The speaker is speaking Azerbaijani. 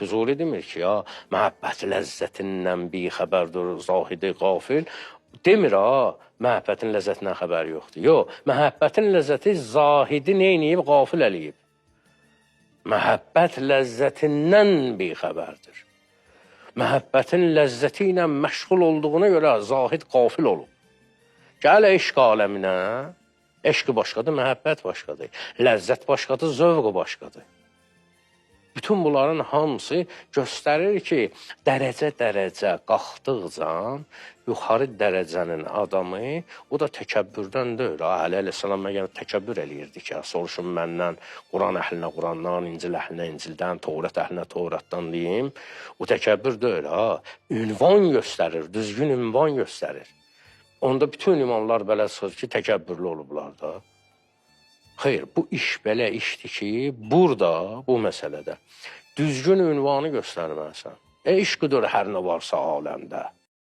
Füzuli demir ki, ya məhəbbət ləzzətindən bixəbərdir zahidi qafil. Demir ha, məhəbbətin ləzzətindən xəbəri yoxdur. Yox, məhəbbətin ləzzəti zahidi neyniyib, qafil eləyib. Məhəbbət ləzzətindən bixəbərdir. Məhəbbətin ləzzəti ilə məşğul olduğuna görə zahid qafil olub. Gəl eşq aləminə, eşq başqadır, məhəbbət başqadır. Ləzzət başqadır, zövq başqadır. Bütün bunların hamısı göstərir ki, dərəcə-dərəcə qalxdıqca yuxarı dərəcənin adamı, o da təkəbbürdən deyil. Ha, Əli əleyhissalam məgər təkəbbür eləyirdi ki, soruşun məndən, Quran əhlinə Qurandan, İncil əhlinə İncildən, Tovrət əhlinə Tovrətdən deyim. O təkəbbür deyil, ha. Ünvan göstərir, düzgün ünvan göstərir. Onda bütün imamlar belə çıxır ki, təkəbbürlü olublar da. Xeyr, bu iş belə işdir ki, burada, bu məsələdə düzgün ünvanı göstərməlisən. Eşqdir hər nə varsa aləmdə.